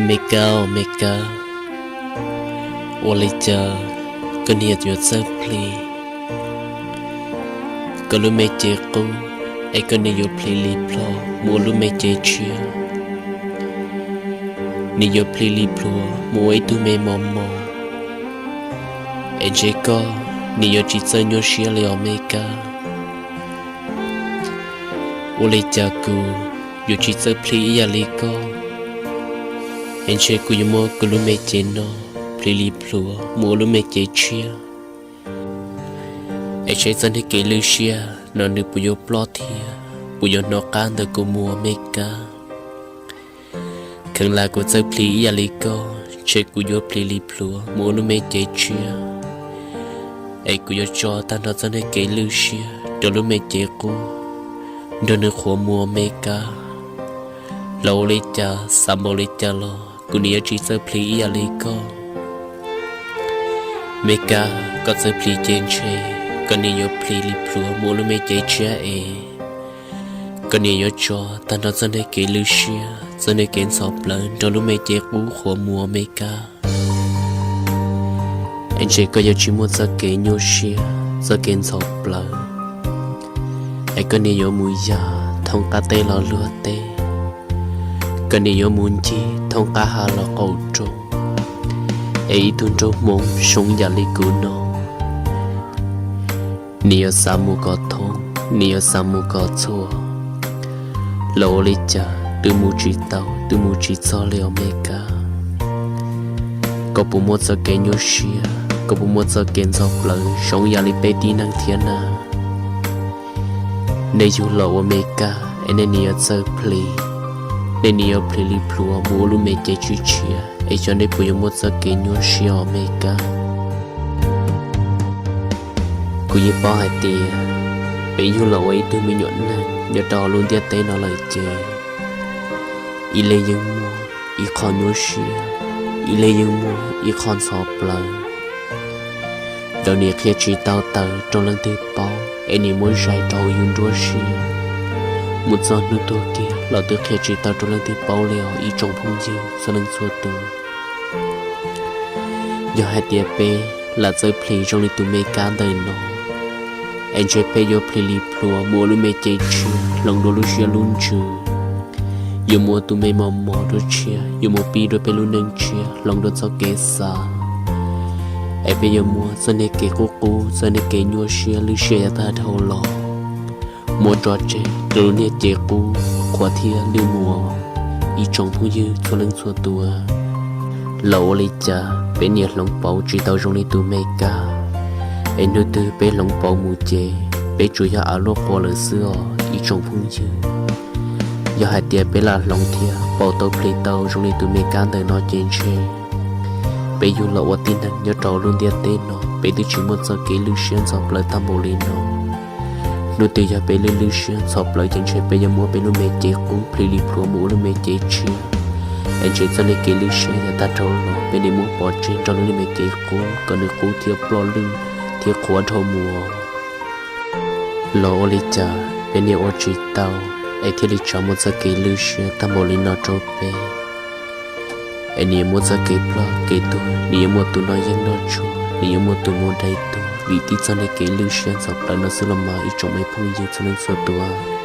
Me Kab, me Kab, ua li cas koj niam yuav txawj plhis koj lub me cev qub, es koj niam yuav plhis li plhuav mus ua lub me cev tshiab? Nws yuav plhis li plhuav mus ua ib tug me mos mos, es ntshe koj niam yuav tsis txawj nyuaj siab li os me Kab. Ua li cas kuv yuav tsis txawj plhis ib yam li koj, es ntshe kuv yuav muab kuv lub me cev no plhis li plhuav mus ua lub me cev tshiab, es saib txoj niag kev lwj siab no nws puas yuav ploj thiab puas yuav hnov qab ntawm kuv mus me Kab. Kheev lam kuv txawj plhis ib yam li koj, ntshe kuv yuav plhis li plhuav mus ua lub me cev tshiab, es kuv yuav tso tag nrho txoj niag kev lwj siab rau lub me cev qub, nrog nws qhuav mus me Kab. Los ua li cas xav npaum li cas los kuv niam yuav tsis txawj plhis ib yam li koj. Me Kab, koj txawj plhis ces ntshe koj niam yuav plhis li plhuav mus ua lub me cev tshiab es koj niam yuav tso tag nrho txoj niag kev lwj siab, txoj niag kev ntxhov plawv nrog lub me cev qub qhuav mus me Kab. Es ntshe koj yuav tsis muaj txoj kev nyuaj siab, txoj kev ntxhov plawv, es koj niam yuav mus yam thoob qab teb los luag teb, koj niam yuav mus ncig thoob qab hav los qaum roob, es ib tug nraug Hmoob zoo yam li kuv no, nws yuav xav mus kom thoob, nws yuav xav mus kom txhua, los ua li cas twb mus tsis tau, twb mus tsis txog li os me Kab. Koj puas muaj txoj kev nyuaj siab, koj puas muaj txoj kev ntxhov plawv zoo yam li peb tib neeg thiab na? Nej yug los ua me Kab es nej niam yuav txawj plhis, nej niam yuav plhis li plhuav mus ua lub me cev tshiab tshiab, es xyov nej puas yuav muaj txoj kev nyuaj siab os me Kab. Kuv yeej paub hais tias peb yug los ua ib tug me nyuam neeg nyob rau hauv lub ntiaj teb no lawm ces ib leeg yeej muaj ib qho nyuaj siab, ib leeg yeej muaj ib qho ntxhov plawv. Lawv niam qhia tsis tau tawm rau leej twg paub, es niam muab zais rau hauv yus nruab siab, mus txog hnub tuag kiag los twb qhia tsis tau rau leej twg paub li os ib tsoom phooj ywg txhua leej txhua tus. Yog hais tias peb lam txawj plhis zoo li tus me Kab ntawm no, es ntshe peb yuav plhis li plhuav mus ua lub me cev tshiab hloov dua lub siab lub ntsws, yuav mus ua tus me mos mos dua tshiab, yuav mus pib dua peb lub neej tshiab hloov dua txoj kev xav, es peb yuav muaj txoj niag kev qub qub, txoj niag kev nyuaj siab lwj siab yav tag dhau los muab tso tseg rau lub niag cev qub qhuav thiab lwj mus. Ib tsoom phooj ywg txhua leej txhua tus, los ua li cas peb niam hloov pauv tsis tau zoo li tus me Kab, es hnub twg peb hloov pauv mus ces peb tsuas yog av luaj qua lawm xwb os ib tsoom phooj ywg. Yog hais tias peb lam hloov thiab pauv tau plhis tau zoo li tus me Kab ntawm no ces ntshe peb yug los ua tib neeg nyob rau lub ntiaj teb no peb twb tsis muaj txoj kev lwj siab ntxhov plawv tag npaum li no. Hnub twg yog peb lwj lwj siab ntxhov plawv ces ntshe peb yuav muab peb lub me cev qub plhis li plhuav mus ua lub me cev tshiab, es ntshe txoj niag kev lwj siab yav tag dhau los peb niam muab pov tseg nrog lub niag me cev qub kom nws qub thiab ploj lwj thiab qhuav dhau mus. Los ua li cas peb niam ua tsis tau, es thiaj li tseem muaj txoj kev lwj siab tag npaum li no rau peb. Es nws yuav muaj txoj kev ploj kev tuag, nws yuav muaj tus noj yeeb noj tshuaj, nws yuav muaj tus mus dai tuag vim tib txoj niag kev lwj siab ntxhov plawv no xwb los mas ib tsoom me phooj ywg txhua leej txhua tus.